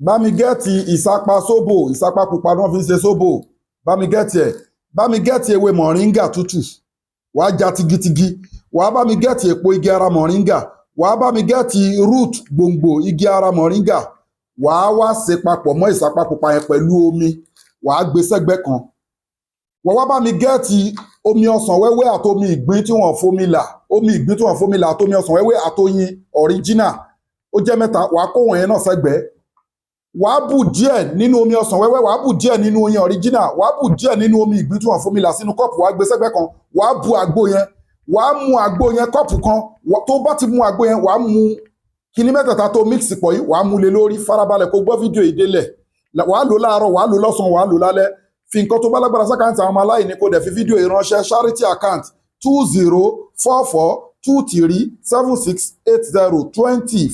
Bá mi get ìsapá sóbò, ìsapá pupa ni wọ́n fi ń ṣe sóbò. Bá mi get ẹ̀. Bá mi get ewé mọ̀ríngà tútù, wàá já tigitigi. Wàá bá mi get èpo igi ara mọ̀ríngà. Wàá bá mi get root, gbòǹgbò igi ara mọ̀ríngà. Wàá wá ṣe papọ̀ mọ́ ìsapá pupa yẹn pẹ̀lú omi, wàá gbé sẹ́gbẹ́ kan. Wàá wá bá mi get omi ọsàn wẹ́wẹ́ àti omi ìgbín tí wọ́n fomi là, omi ìgbín tí wọ́n fomi là àti omi ọsàn wẹ́wẹ́ àtoyin original. Ó jẹ́ mẹ́ta. Wàá kó wọ̀nyẹn náà sẹ́gbẹ̀ẹ́. Wàá bù díẹ̀ nínú omi ọsàn wẹ́wẹ́, wàá bù díẹ̀ nínú oyin original, wàá bù díẹ̀ nínú omi ìgbín tí wọ́n fomi là sínú kọ́ọ̀pù. Wàá gbé sẹ́gbẹ́ kan. Wàá bu àgbo yẹn, wàá mu àgbo yẹn kọ́ọ̀pù kan. Tó bá ti mu àgbo yẹn, wàá mu kíní mẹ́tẹ̀ẹ̀ta tó mix pọ̀ yìí, wàá mu lé lórí. Farabalẹ̀ kó gbọ́ fídíò yìí délẹ̀. Wàá lò láàárọ̀, wàá lò lọ́sàn-án, wàá lò lálẹ́. Fi nǹkan tó bá lágbára sí account àwọn ọmọ aláìní, kó dẹ̀ fi fídíò yìí ránṣẹ́. Charity account: 2044237680,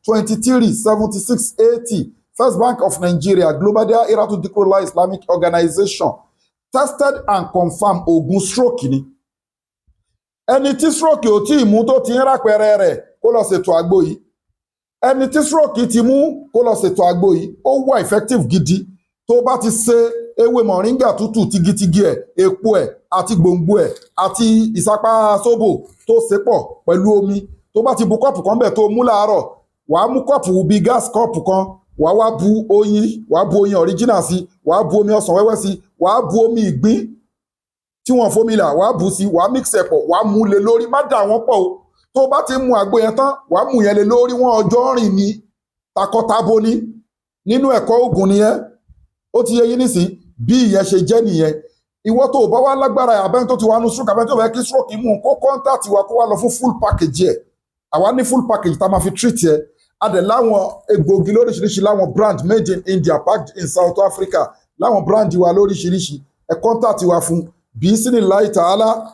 2044237680, First Bank of Nigeria, Global Dahiratu Dhikrlahi Islamic Organization. Tested and confirmed oògùn stroke ni. Ẹni tí stroke ò tí ì mú, tó ti ń rápẹrẹ rẹ̀, kó lọ ṣètò àgbo yìí. Ẹni tí stroke ti mú, kó lọ ṣètò àgbo yìí. Ó wà effective gidi. Tó bá ti ṣe ewé mọ̀ríngà tútù, tigitigi ẹ̀, èpo ẹ̀ àti gbòǹgbò ẹ̀ àti ìsapá sóbò tó ṣe pọ̀ pẹ̀lú omi, tó bá ti bu kọ́ọ̀pù kan bẹ̀ tó mú láàárọ̀, wàá mú kọ́ọ̀pù bíi gas kọ́ọ̀pù kan, wàá wá bu oyin, wàá bu oyin original sí, wàá bu omi ọsàn wẹ́wẹ́ sí, wàá bu omi ìgbín tí wọ́n fomi là, wàá bù sí, wàá mix ẹ̀ pọ̀, wàá mú lé lórí. Má dà wọ́n pọ̀ o. Tó bá ti mu àgbo yẹn tán, wàá mú yẹn lé lórí. Wọn ọjọ́ rìn ní takọtabo ní nínú ẹ̀kọ́ ògùn nìyẹn. Ó ti yé yín nísìn bí ìyẹn ṣe jẹ́ nìyẹn. Ìwọ tó o bá wá lágbára, abẹ́ni tó ti wá nu stroke, abẹ́ni tó fẹ́ kí stroke mú un, kó contact wa, kó wá lọ fún full package ẹ̀. Àwa ní full package tá a máa fi treat ẹ. A dẹ̀ láwọn egbògi lóríṣiríṣi, láwọn brand made in India, packed in South Africa, láwọn brand wa lóríṣiríṣi. Ẹ contact wa fún bi'idhnillahi ta'ala.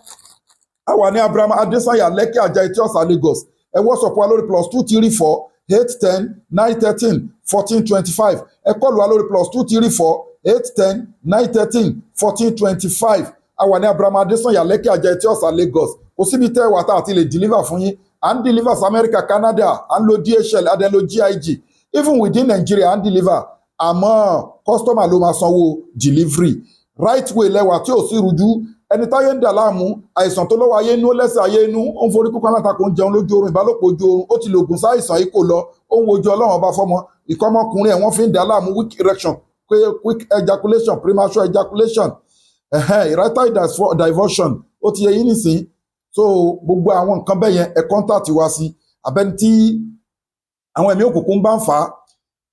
A wà ní Abraham Adesanya, Lekki Ajah, Etí Ọ̀sà, Lagos. Ẹ WhatsApp wa lórí +2348109131425. Ẹ call wa lórí +2348109131425. A wà ní Abraham Adesanya, Lekki Ajah, Etí Ọ̀sà, Lagos. Kò síbi tẹ́ ẹ wà tá a ti lè deliver fún yín. À ń deliver sí America, Canada, à ń lo DHL, a dẹ̀ ń lo GIG. Even within Nigeria, à ń deliver, àmọ́ customer ló máa sanwó delivery. Right way lẹ́wà tí ò sí rújú. Ẹni táyé ń dà láàmú, àìsàn tó lọ́wọ́ ayé inú, lẹ́sẹ̀ ayé inú, ó ń forí kúkọ́ alátakò, ń jẹun lójú oorun, ìbálòpọ̀ ojú oorun, ó ti lo ògùn sáìsàn yìí kò lọ, ó ń wojú Ọlọ́run Ọba fọ́mọ, ìkọ́mọkùnrin ẹ̀ wọ́n fi ń dà láàmú, weak erection, quick ejaculation, premature ejaculation, erectile dysfunction. Ó ti yẹ yín nísìn. So gbogbo àwọn nǹkan bẹ́ẹ̀ yẹn, ẹ contact wa sí. Abẹ́ni tí àwọn ẹ̀mí òkùnkùn bá ń fà á,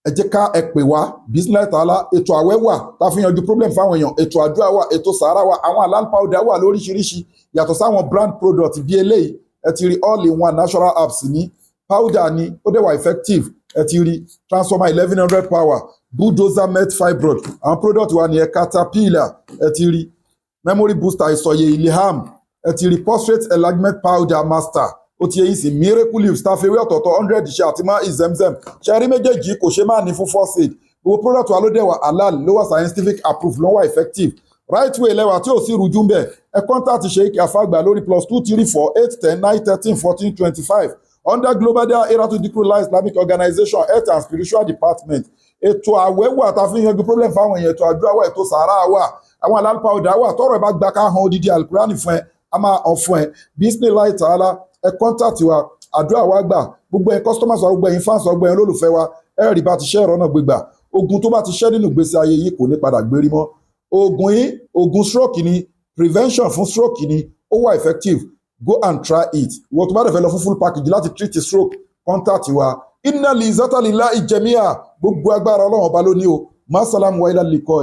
ẹ jẹ́ ká ẹ pè wá. Bi'idhnillahi ta'ala, ètò àwẹ̀ wà tá a fi yanjú problem fáwọn èèyàn, ètò àdúrà wà, ètò sàárà wà, àwọn halal powder wà lóríṣiríṣi, yàtọ̀ sáwọn brand product bí eléyìí. Ẹ ti rí all in one natural herbs ní powder ni, ó dẹ̀ wà effective. Ẹ ti rí transformer 1100 power, bulldozer met fibroid, àwọn product wa nìyẹn. Caterpillar, ẹ ti rí memory booster, ìsọ̀yè ilham, ẹ ti rí prostate enlargement powder master. Ó ti yẹ yín sí. Miracle leaves tá a fi ewé ọ̀tọ̀ọ̀tọ̀ 100 ṣe àti má izemzem ṣe rí méjèèjì, kò ṣe máa ní fún first aid. Gbogbo product wa ló dẹ̀ wà halal, ló wà scientific approved, ló wà effective. Right way lẹ́wà tí ò sí rújú ń bẹ̀. Ẹ contact Sheikh Afagba lórí +2348109131425, under Global Dahiratu Dhikrlahi Islamic Organization, Health and Spiritual Department. Ètò àwẹ̀ wà tá a fi ń yanjú problem fáwọn èèyàn, ètò àdúrà wà, ètò sàárà wà, àwọn halal powder wà. Tọrọ ẹ bá gba ká han odidi alukurani fún ẹ, a máa hàn fún ẹ. Bi'idhnillahi ta'ala, ẹ contact wa. Àdúrà wa gbà. Gbogbo ẹ̀yin customers wa, gbogbo ẹ̀yin fans wa, gbogbo ẹ̀yin olólùfẹ́ wa, ẹ rí bá ti ṣẹ́ ẹ̀rọ náà gbégbà. Ogun tó bá ti ṣẹ́ nínú ìgbésí ayé yìí kò ní padà gbérí mọ́. Oògùn yìí, oògùn stroke ni, prevention fún stroke ni, ó wà effective. Go and try it. Ìwọ tó bá dẹ̀ fẹ́ lọ fún full package láti treat stroke, contact wa. Innal izzata lillahi jami'a. Gbogbo agbára, Ọlọ́run Ọba ló ní o. Masalam wa ilal liqa.